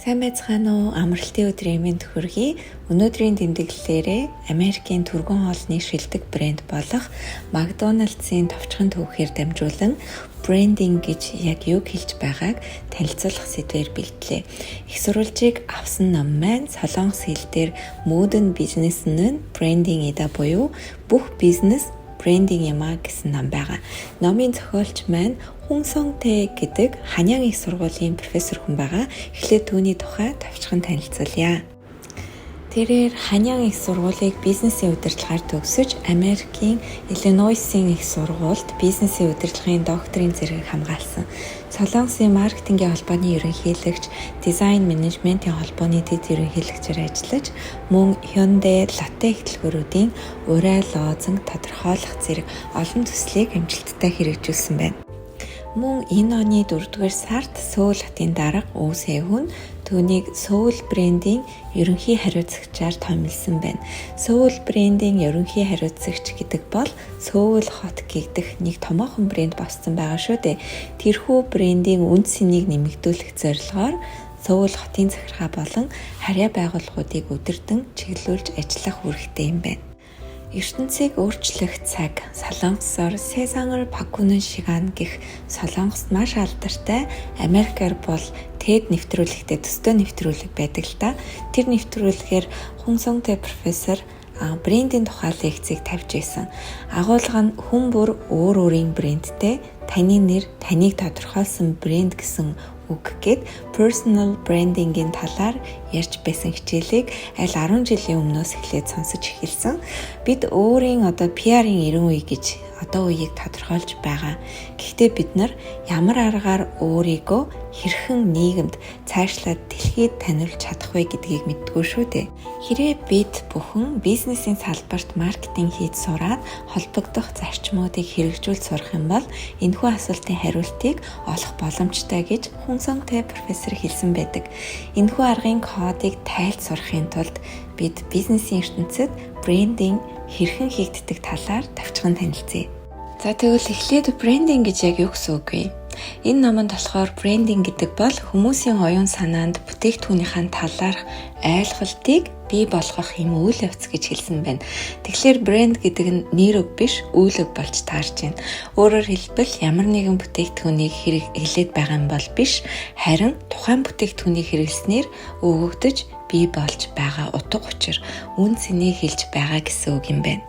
Сайн байцгаана уу? Амралтын өдрийн мэнд хүргэе. Өнөөдрийн тэмдэглэлээрээ Америкийн түргэн хоолны шилдэг брэнд болох McDonald's-ын товчхон түүхээр дамжуулан брендинг гэж яг юг хэлж байгааг танилцуулах сэдвээр бэлтлээ. Их сурвалжийг авсан ном маань солонгос хэл дээр "모든 비즈니스는 브랜딩이다" буюу бүх бизнес брендинг юм а гэсэн ном байгаа. Номын зохиолч маань Хүнсонтэй гэдэг Ханян их сургуулийн профессор хүн байгаа. Эхлээд түүний тухай товчхон танилцуулъя. Тэрээр Ханян их сургуулийг бизнесийн удирдлагаар төгсөж, Америкийн Иллинойсын их сургуульд бизнесийн удирдлагын докторийн зэргийг хамгаалсан. Солонгосын маркетингийн холбооны ерөнхийлөгч, дизайн менежментийн холбооны дэд ерөнхийлөгчөөр ажиллаж, мөн Hyundai, Lotte их дэлгүүрүүдийн урай, лозунг тодорхойлох зэрэг олон төслийг амжилттай хэрэгжүүлсэн байна. Мөн энэ оны 4-р сард Сөүл хотын дарга Ү Сэхүн түүнийг Сөүл брендийн ерөнхий хариуцагчаар томилсон байна. Сөүл брендийн ерөнхий хариуцагч гэдэг бол Сөүл хот гэгдэх нэг томоохон брэнд босцсон байгаа шүү дээ. Тэрхүү брендийн үнэ цэнийг нэмэгдүүлэх зорилгоор Сөүл хотын захиргаа болон харьяа байгууллагуудыг удирдан чиглүүлж ажиллах үүрэгтэй юм байна. ертөнцийг өөрчлөх цаг, солонгосоор 세상을 바꾸는 시간 гэх Солонгост маш алдартай, Америкаар бол TED нэвтрүүлэгтэй төстэй нэвтрүүлэг байдаг л да. Тэр нэвтрүүлгээр Хүнсонтэй профессор брендийн тухай лекцийг тавьж байсан. Агуулга нь хүн бүр өөр өөрийн брэндтэй, таны нэр таныг тодорхойлсон брэнд гэсэн үг гээд personal branding-ийн талаар ярьж байсан хичээлийг аль 10 жилийн өмнөөс эхлээд сонсож эхэлсэн. Бид өөрийн одоо PR-ын 90 үе гэж одоо үеийг тодорхойлж байгаа. Гэхдээ бид нар ямар аргаар өөрийгөө хэрхэн нийгэмд цаашлаад дэлхийд таниулж чадах вэ гэдгийг мэддэггүй шүү дээ. Хэрвээ бид бүхэн бизнесийн салбарт маркетинг хийж сураад холбогдох зарчмуудыг хэрэгжүүлж сурах юм бол энэхүү асуултын хариултыг олох боломжтой гэж Хүнсонтэй профессор хэлсэн байдаг. Энэхүү аргын кодыг тайлж сурахын тулд бид бизнесийн ертөнцид брендинг хэрхэн хийгддэг талаар товчхон танилцъя. За, тэгвэл эхлээд брендинг гэж яг юу гэсэн үг вэ? Энэ номонд болохоор брендинг гэдэг бол хүмүүсийн оюун санаанд бүтээгдэхүүнийхээ талаарх ойлголтыг бий болгох юм үйл явц гэж хэлсэн байна. Тэгэхээр брэнд гэдэг нь нэр үг биш, үйл үг болж таарч байна. Өөрөөр хэлбэл, ямар нэгэн бүтээгдэхүүнийг хэрэглээд байгаа юм бол биш, харин тухайн бүтээгдэхүүнийг хэрэглэснээр өгөгдөж бий болж байгаа утга учир, үнэ цэнийг хэлж байгаа гэсэн үг юм байна.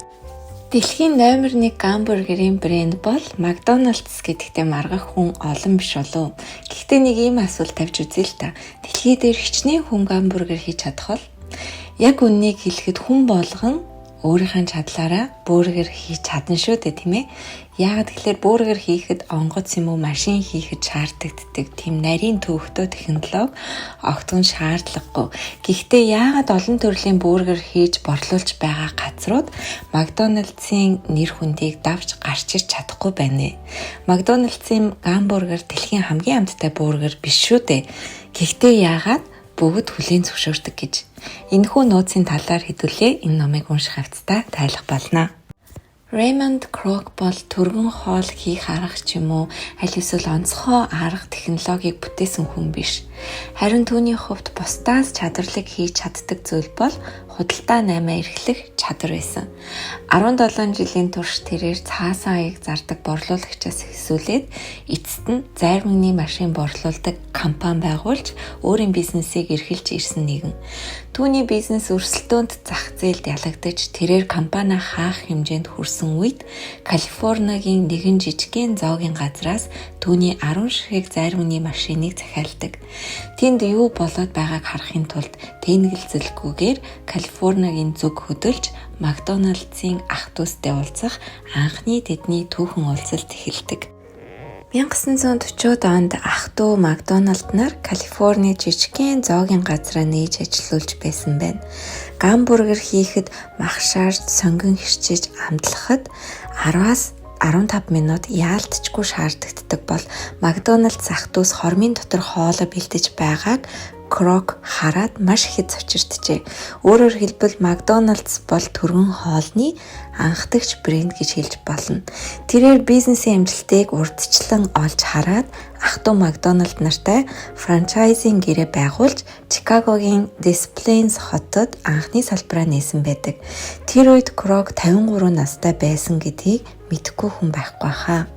Дэлхийн номер 1 гамбургерийн брэнд бол McDonald's гэдэгтээ маргах хүн олон биш болов. Гэхдээ нэг ийм асуулт тавьж үзье л та. Дэлхий дээр хичнээн хүн гамбургер хийж чадах бол? Яг үнэнийг хэлэхэд хүн болгон өөрийнхөө чадлаараа бургер хийж чадна шүү дээ, тийм ээ. Яагаад гэхээр бургер хийхэд онгоц юм уу, машин хийхэд шаардлагатай тийм нарийн төвөгтэй технологи огтхон шаардлагагүй. Гэхдээ яагаад олон төрлийн бургер хийж борлуулж байгаа газрууд McDonald's-ын нэр хүндийг давж гарч ирч чадахгүй байна вэ? McDonald's-ын гамбургер дэлхийн хамгийн амттай бургер биш шүү дээ. Гэхдээ яагаад бүгд хүлээн зөвшөөрдөг гэж. Энэхүү нууцын талаар хэдүүлээ энэ номыг унших явцдаа тайлах болно. Raymond Kroc бол түргэн хоол хийх арга ч юм уу аль эсвэл онцгой арга технологиг бүтээсэн хүн биш. Харин түүний хувьд бусдаас чадварлаг хийж чаддаг зүйл бол худалдаа наймаа эрхлэх чадвар байсан. 17 жилийн турш тэрээр цаасан аяг зардаг борлуулагчаас эхлүүлээд эцэст нь зайрмагны машин борлуулдаг компани байгуулж өөрийн бизнесийг эрхэлж ирсэн нэгэн. Түүний бизнес өрсөлдөөнд зах зээлд ялагдаж, тэрээр компаниа хаах хэмжээнд хүрсэн үед Калифорнигийн нэгэн жижигхэн зоогийн газраас түүний 10 ширхэг зайрмагны машиныг захиалдаг. Тэнд юу болоод байгааг харахын тулд тэнэгэлзэлгүйгээр Калифорнигийн зүг хөдөлж Макдоналдсын ах дүүстэй уулзах анхны тэдний түүхэн уулзалт эхэлдэг. 1940-од онд ах дүү Макдоналд нар Калифорни жижигхэн зоогийн газраа нээж ажилуулж байсан байна. Гамбургер хийхэд мах шаарч, сонгон хэрчиж амтлахад 10-аас 15 минут яалтчгүй шаардагддаг бол McDonald's ах дүүс хормын дотор хоолоо бэлдэж байгааг Крок хараад маш ихэд цочирджээ. Өөрөөр хэлбэл, McDonald's бол түргэн хоолны анхдагч брэнд гэж хэлж болно. Тэрээр бизнесийн амжилтыг урьдчилан олж хараад ах дүү Макдоналд нартай франчайзинг гэрээ байгуулж, Чикагогийн Des Plaines хотод анхны салбараа нээсэн байдаг. Тэр үед Крок 53 настай байсан гэдгийг мэдэхгүй хүн байхгүй хаа.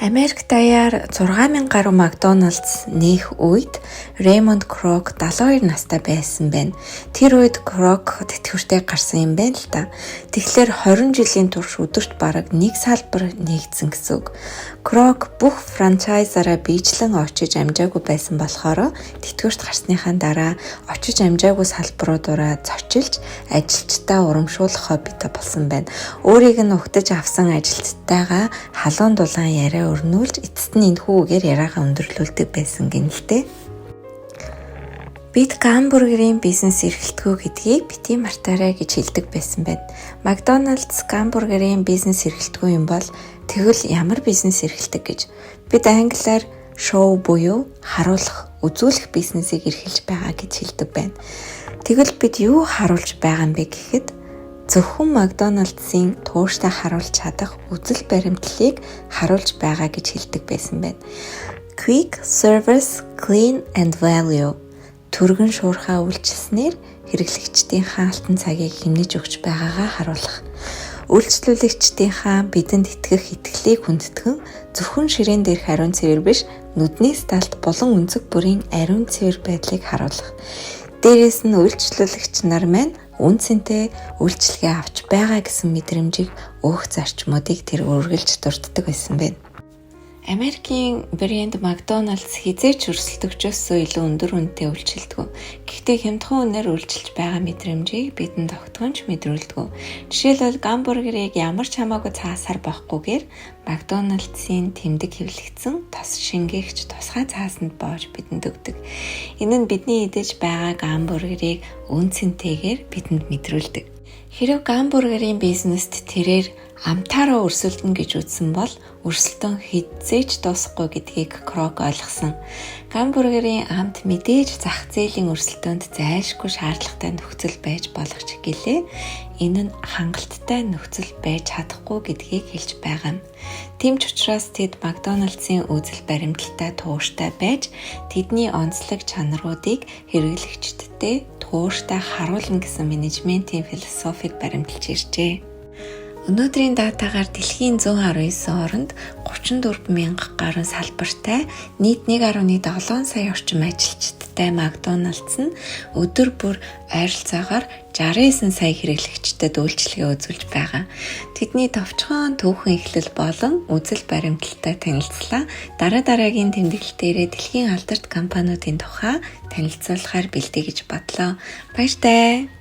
Америк даяар 6000 гаруй McDonald's нээх үед Raymond Kroc 72 настай байсан байна. Тэр үед Kroc тэтгэвртэй гарсан юм байна л да. Тэгэхээр 20 жилийн турш өдөрт бараг нэг салбар нээгдсэн гэсэн үг. Kroc бүх франчайзаараа биечлэн очиж амжаагүй байсан болохоор тэтгэврт гарсныхаа дараа очиж амжаагүй салбаруудаараа зочилж, ажилчдаа урамшуулах хоббитой болсон байна. Өөрийг нь угтаж авсан ажилчдтайгаа халуун дулаан яриа өрнүүлж, эцэст нь энэхүү үгээр яриагаа өндөрлүүлдэг байсан гэнэ л дээ. Бид гамбургерийн бизнес эрхэлдэг гэдгийг битгий мартаарай гэж хэлдэг байсан байна. McDonald's гамбургерийн бизнес эрхэлдэг юм бол тэгвэл ямар бизнес эрхэлдэг гэж. Бид англиар show буюу харуулах, үзүүлэх бизнесийг эрхэлж байгаа гэж хэлдэг байна. Тэгвэл бид юу харуулж байгаа юм бэ гэхэд зөвхөн McDonald's-ын тууштай харуулж чадах үзэл баримтлалыг харуулж байгаа гэж хэлдэг байсан байна. Quick service, clean and value, түргэн шуурхай үйлчилснээр хэрэглэгчдийнхээ алтан цагийг хэмнэж өгч байгаагаа харуулах. Үйлчлүүлэгчдийнхээ бидэнд итгэх итгэлийг хүндэтгэн, зөвхөн ширээн дээрх ариун цэвэр биш, нүдний сталт болон өнцөг бүрийн ариун цэвэр байдлыг харуулах. Дээрээс нь үйлчлүүлэгч нар маань үнэ цэнтэй үйлчилгээ авч байгаа гэсэн мэдрэмжийг өгөх зарчмуудыг тэр үргэлж дурддаг байсан байна. Америкийн брэнд McDonald's хэзээ ч өрсөлдөгчөөсөө илүү өндөр үнэтэй үйлчилдэг. Гэхдээ хямдхан үнээр үйлчилж байгаа мэдрэмжийг бидэнд огтхон ч мэдрүүлдэг. Жишээлбэл, гамбургерыг ямар ч хамаагүй цаасаар боохгүйгээр McDonald's-ийн тэмдэг хэвлэгдсэн тос шингээгч тусгай цаасанд боож бидэнд өгдөг. Энэ нь бидний идэж байгаа гамбургерыг үнэ цэнтэйгээр бидэнд мэдрүүлдэг. Хэрэв гамбургерийн бизнест тэрээр амтаараа өрсөлдөнө гэж үзсэн бол өрсөлдөөн хэзээ ч дуусахгүй гэдгийг Крок ойлгосон. Гамбургерийн амт мэдээж зах зээлийн өрсөлдөөнд зайлшгүй шаардлагатай нөхцөл байж болох ч гэлээ, энэ нь хангалттай нөхцөл байж чадахгүй гэдгийг хэлж байгаа юм. Тийм ч учраас тэд McDonald's-ын үзэл баримталтай тууштай байж, тэдний онцлог чанаруудыг хэрэглэгчдэд тууштай харуулна гэсэн менежментийн философийг баримталж иржээ. Өнөөдрийн датагаар дэлхийн 119 оронд 34 мянга гаруй салбартай, нийт 1.7 сая орчим ажилчидтай McDonald's нь өдөр бүр ойролцоогоор 69 сая хэрэглэгчдэд үйлчилгээ үзүүлж байгаа. Тэдний товчхон түүхэн эхлэл болон үзэл баримталтай танилцлаа. Дараа дараагийн тэмдэглэлтээрээ дэлхийн алдарт компаниудын тухай танилцуулахаар бэлдээ гэж бодлоо. Баяртай.